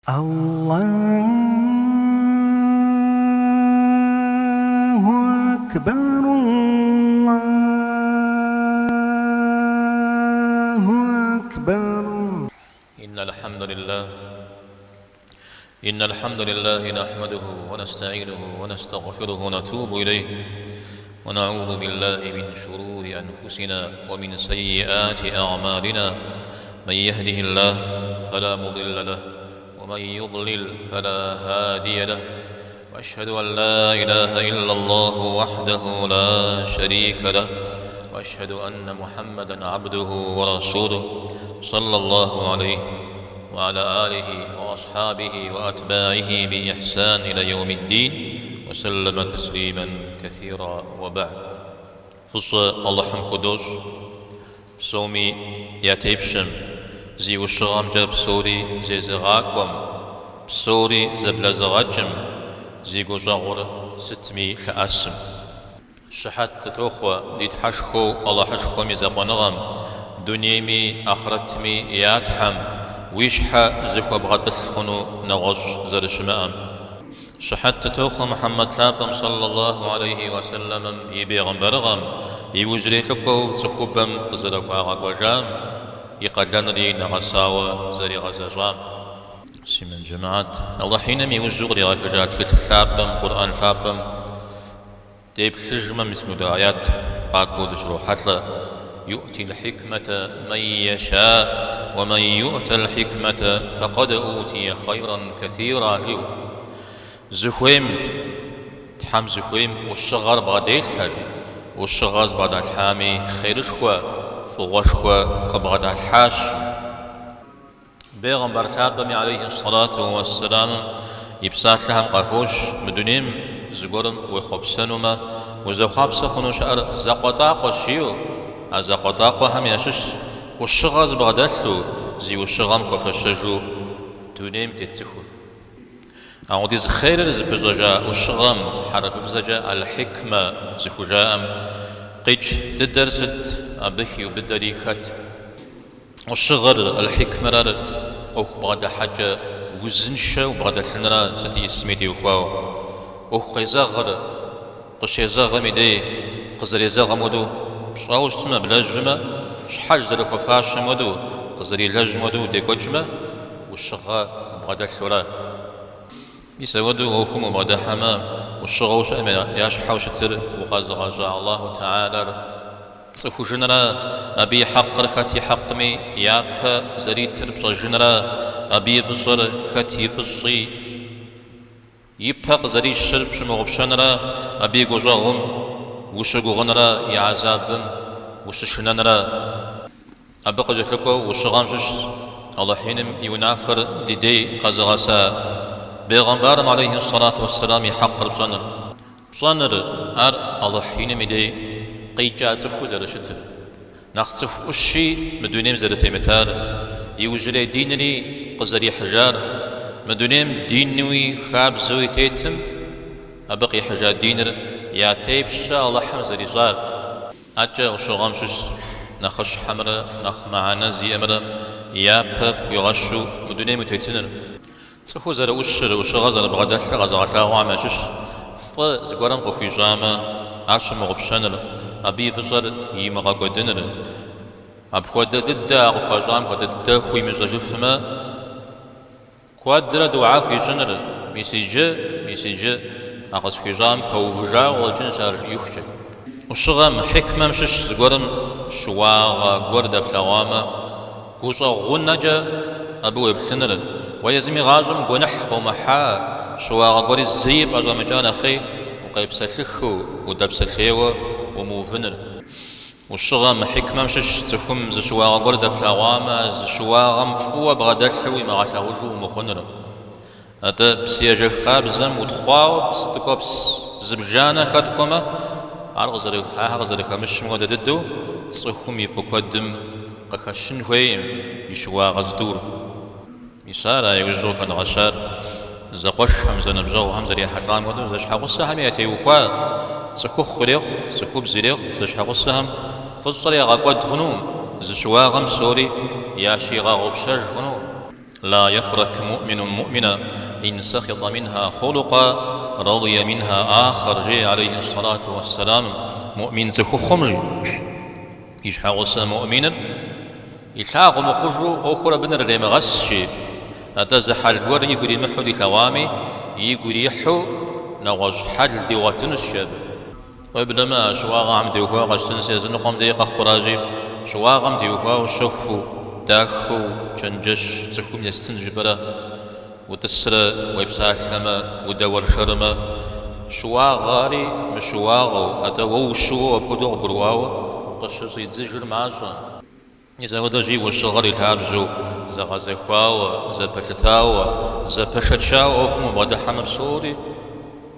Аллаху акбар, Аллаху акбар. إن الحمد لله إن الحمد لله نحمده ونستعينه ونستغفره ونتوب إليه ونعوذ بالله من شرور أنفسنا ومن سيئات أعمالنا من يهده الله فلا مضل له ومن يضلل فلا هادي له وأشهد أن لا إله إلا الله وحده لا شريك له وأشهد أن محمدا عبده ورسوله صلى الله عليه وعلى آله وأصحابه وأتباعه بإحسان إلى يوم الدين وسلم تسليما كثيرا وبعد Фӏыщӏэ Алыхьым худощӏ, псоми я тепщэм, зи ӏущыгъэмкӏэ псори зезыгъакӏуэм, псори зэблэзыгъэкӏым, зи гущӏэгъур сытми лъэӏэсым. Щыхьэт дытохъуэ ди Тхьэшхуэу Алыхьышхуэм и закъуэныгъэм, дунейми ахърэтми я Тхьэм, уи щхьэ зыхуэбгъэтӏылъ хъуну нэгъуэщӏ зэрыщымыӏэм. Щыхьэт дытохъуэ Мухьэммэд лъапӏэм сэллаллаху алейхи уэсэлэмым и бегъымбарыгъэм, иужьрей лӏыкӏуэу цӏыхубэм къызэрыхуагъэкӏуэжам, и къалэнри нэгъэсауэ зэригъэзэщӏам. Муслъымэн жэмыхьэт, Алыхь Иным иужьу къригъэхыжа тхылъ лъапӏэм, Къурӏэн лъапӏэм, Деплъыжмэ, мис мыдэ аят къакӏуэу дыщрохьэлӏэ, Юӏти лхьикмэтэ мэн ешаӏ, уэ мэн юӏтэ лхьикмэтэ фэкъэд ӏутие хъайрэн кэсира, жиӏэу. Зыхуейм, Тхьэм зыхуейм ӏущыгъэр бгъэделъхьэ, жи. ӏущыгъэ зыбгъэдалъхьами хъерышхуэ, фӏыгъуэшхуэ къыбгъэдалъхьащ, жи. Бегъымбар лъапӏэми алейхи сэлату уэсселамым и псалъэхэм къахощ, мы дунейм зыгуэрым уехъуэпсэнумэ, узэхъуапсэ хъуну щыӏэр закъуэтӏакъуэщ, жиӏэу. А закъуэтӏакъуэхэм ящыщ ӏущыгъэ зыбгъэдэлъу, зи ӏущыгъэм хуэфэщэжу дунейм тет цӏыхур. Апхуэдиз хъерыр зыпыщӏэжа ӏущыгъэм, хьэрыпыбзэкӏэ аль-хикмэ зыхужаӏэм, къикӏ дыдэр сыт, абы хиубыдэри хэт? ӏущыгъэр, аль-хикмэр ар ӏуэху бгъэдыхьэкӏэ узыншэ убгъэдэлъынра сыт исми теухуауэ. ӏуэху къезэгъыр къыщезэгъым и дей къызэрезэгъым хуэдэу пщӏэуэ щытмэ, блэжьмэ, щхьэж зэрыхуэфащэм хуэдэу, къызэрилэжьым хуэдэу удекӏуэкӏмэ, ӏущыгъэ убгъэдэлъура. Мис апхуэдэу ӏуэхум убгъэдыхьэмэ, ӏущыгъэу щыӏэм я щхьэу щытыр укъэзыгъэщӏа Аллаху Тэхьэлар пцӏыхужынра, абы и хьэкъыр хэт и хьэкъми япэ зэритыр пщӏэжынра, абы и фӏыщӏэр хэт и фӏыщӏи ипэ къызэрищыр пщымыгъупщэнра, абы и гущӏэгъум ущыгугъынра, и гьэзабым ущышынэнра. Абы къыкӏэлъыкӏуэу ӏущыгъэм щыщщ Алыхь Иным и унафэр ди дей къэзыгъэса бегъымбарым алейхи сэлату уэсселам и хьэкъыр пщӏэныр. Пщӏэныр, ар Алыхь Иным и дей къикӏа цӏыхуу зэрыщытыр, нэхъ цӏыху ӏущи мы дунейм зэрытемытар, иужьрей динри къызэрихьыжар, мы дунейм динуи хабзэуи тетым абы къихьыжа диныр я тепщэ Алыхьым зэрищӏар. Адэкӏэ ӏущыгъэм щыщ нэхъыщхьэмрэ нэхъ мыхьэнэ зиӏэмрэ япэ пхуигъэщу мы дунейм утетыныр. Цӏыхур зэрыӏущыр, ӏущыгъэ зэрыбгъэдэлъыр къэзыгъэлъагъуэхэм ящыщ фӏы зыгуэрым къыхуищӏамэ, ар щымыгъупщэныр, абы и фӏыщӏэр имыгъэкӏуэдыныр. Апхуэдэ дыдэ а къыхуащӏам хуэдэ дыдэ хуимыщӏэжыфмэ, Куэдрэ дугьэ хуищӏыныр, мис иджы, мис иджы а къысхуищӏам пэувыжауэ къыщӏэкӏынщ ар жиӏэхукӏэ. ӏущыгъэм, хьикмэм щыщ зыгуэрым щыуагъэ гуэр дэплъэгъуамэ, гущӏэгъунэкӏэ абы уеплъыныр, уэ езым игъащӏэм гуэныхь къыумыхьа, щыуагъэ гуэри зэи пӏэщӏэмыкӏа нэхъей укъепсэлъыхыу, удэпсэлъейуэ умыувыныр. ӏущыгъэм, хьикмэм щыщ цӏыхум зы щыуагъэ гуэр дэплъэгъуамэ, а зы щыуагъэм фӏыуэ бгъэдэлъыр уимыгъэлъагъужу умыхъуныр. Атӏэ псыежэх къабзэм утхъуауэ псы ткӏуэпс зыбжанэ хэткӏуэмэ, ар ахэр къызэрыхэмыщым хуэдэ дыдэу цӏыхум и фӏы куэдым къыхэщын хуейкъым и щыуагъэ зытӏур. Мис ар а иужьу къыхэдгъэщар зэкъуэшхэм, зэныбжьэгъухэм зэрехьэлӏам хуэдэу зэщхьэгъусэхэми ятеухуа, цӏыхухъу ирехъу, цӏыхубз ирехъу, зэщхьэгъусэхэм фӏыщӏэр ягъэкӏуэд хъунукъым, зы щыуагъэм псори ящигъэгъупщэж хъунукъым. Ла ефрэк муӏминун муӏмина, ин сэхъитӏэ минха хъулукъа, радия минха ахъэр, жеӏэ алейхи ссалату уэссэлам, муӏмин цӏыхухъум, жи, и щхьэгъусэ муӏминыр илъагъу мыхъужу ӏуэхур абы нырыремыгъэс, жи, атӏэ зы хьэл гуэр игу иримыхьу дилъэгъуами, игу ирихьу нэгъуэщӏ хьэл дигъуэтынущ, жи абы. Уеблэмэ, а щыуагъэхэм теухуауэ къэщтэнщи, языныкъуэм дей къэхъуращи, щыуагъэм теухуауэ щэхуу, дахэу чэнджэщ цӏыхум естын жыпӏэрэ, утӏысрэ уепсалъэмэ, удэуэршэрмэ, щыуагъэри мыщыуагъэу, атӏэ уэ ущыуэу апхуэдэу къыбгурыӏуауэ къыщыщӏидзыжыр мащӏэ. Мис апхуэдэщи, ӏущыгъэр и лъабжьэу, зэгъэзэхуауэ, зэпэлъытауэ, зэпэшэчауэ ӏуэхум убгъэдыхьэмэ, псори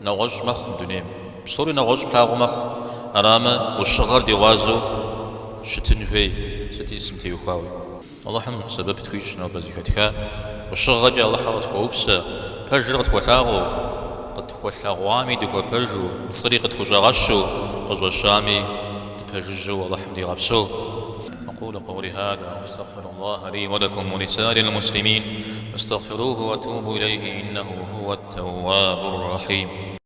нэгъуэщӏ мэхъу дунейм. Псори нэгъуэщӏ плъагъуу мэхъу. Арамэ, ӏущыгъэр ди гъуазэу щытын хуей сыт исым теухуауи. Алыхьым сэбэп тхуищӏ нобэ зэхэтха. Ӏущыгъэкӏэ Алыхьыр къытхуэупсэ, пэжыр къытхуэлъагъуу, къытхуэлъэгъуами дыхуэпэжу, пцӏыри къытхущӏэгъэщу, къыщӏэщами дыпэжыжьэу Алыхьым дигъэпсэу. أقول قولي هذا وأستغفر الله لي ولكم ولسائر المسلمين فاستغفروه وتوبوا إليه إنه هو التواب الرحيم.